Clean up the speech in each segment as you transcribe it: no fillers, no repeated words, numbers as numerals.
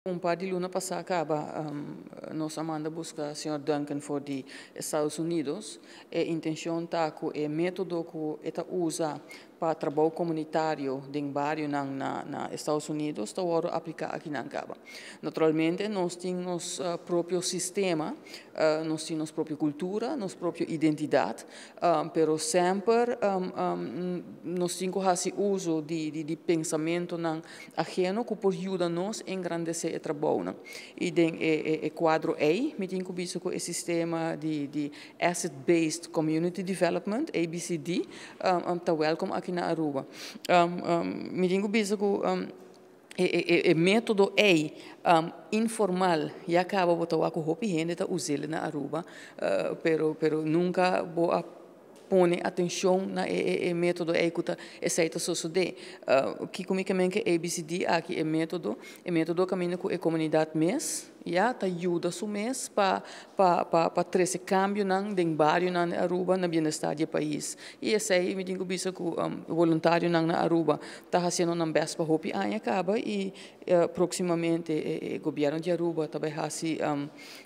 Un par di luna pasa caba nos a manda busca señor Duncan for di Estados Unidos. E intencion ta cu e metodo cu e ta usa pa trabou comunitario den bario na Estados Unidos ta wordo aplica aki na caba. Naturalmente, nos tin nos propio sistema, nos tin nos propio cultura, nos propio identidad, pero semper nos tin cu haci uso di pensamentonan aheno cu por yuda nos engrandece e trabou. Y den e cuadro ey, mi tin cu bisa cu e sistema di Asset-Based Community Development, ABCD, ta welcome aki na Aruba. Mi tin cu bisa cu e metodo ey informal ya caba bo ta cu hopi hende ta us'e na Aruba, pero nunca bo a pone atencion na e metodo ey cu ta esey ta sucede. Cu mi cu ABCD aki e metodo caminda cu e comunidad mes, ya, ta yuda su mes pa trece cambionan den barionan na Aruba na bienestar di pais. Y esey mi tin cu bisa cu voluntarionan na Aruba ta haciendo nan best pa hopi aña caba y proximamente e gobierno di Aruba tambe haci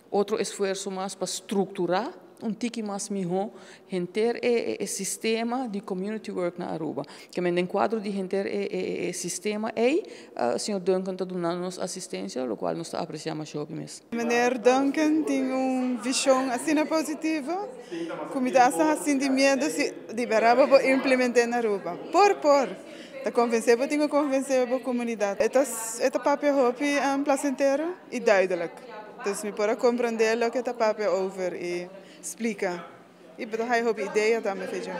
otro esfuerso mas pa structura un tiki mas miho henter e sistema di community work na Aruba. Kiermen den cuadro di henter e sistema ey, señor Duncan ta duna nos asistencia, lo cual nos ta aprecia masha mes. Meneer Duncan tin un vision asina positivo, cu mi ta asina miedo si libera pa implementa na Aruba. Por. Ta convence, tin cu convence e comunidad. E ta papia hopi placentero y duidelijk. Dus mi por comprende loke e ta papia over y splica. Y pa hay hopi idea tambe, weet je.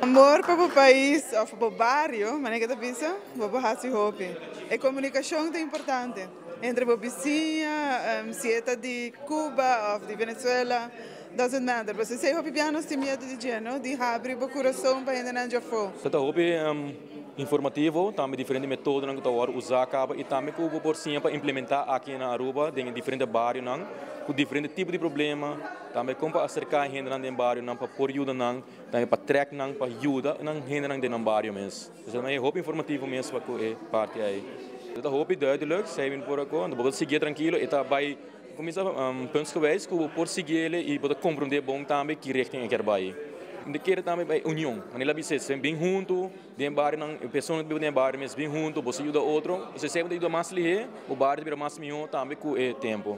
Amor pa e pais of pa e bario, manera cu ta bisa, bo hasi hopi. E comunicacion ta importante. Entre e bisiña, si ta di Cuba of di Venezuela, doesn't matter. Bo sa hopi biaha nos tin miedo di dje, no? Di habri e curason pa hende nan afo. Ta hopi informativo, tambe diferente metodonan cu ta usa caba y tambe cu por siña pa implementa aki na Aruba, den diferente barionan, cu diferente tipo di problema, tambe con pa acerca hendenan den barionan pa por yuda nan, tambe pa trek nan pa yuda nan hendenan den bario mes. Dus ta hopi informativo mes pa e parti ey. Ta hopi duidelijk, zijn por ako, bo por sigui trankil, y ta bay cuminsa puntsgewijs, cu por sigui y por comprende bon tambe ki richting e kier bay. De kere tambe bay union. Manera bisa, bin hunto, den bario nan, persona cu den bario mes bin hunto, bo yuda otro, bo semper yuda mas lihe, e bario bira mas miho tambe cu e tempo.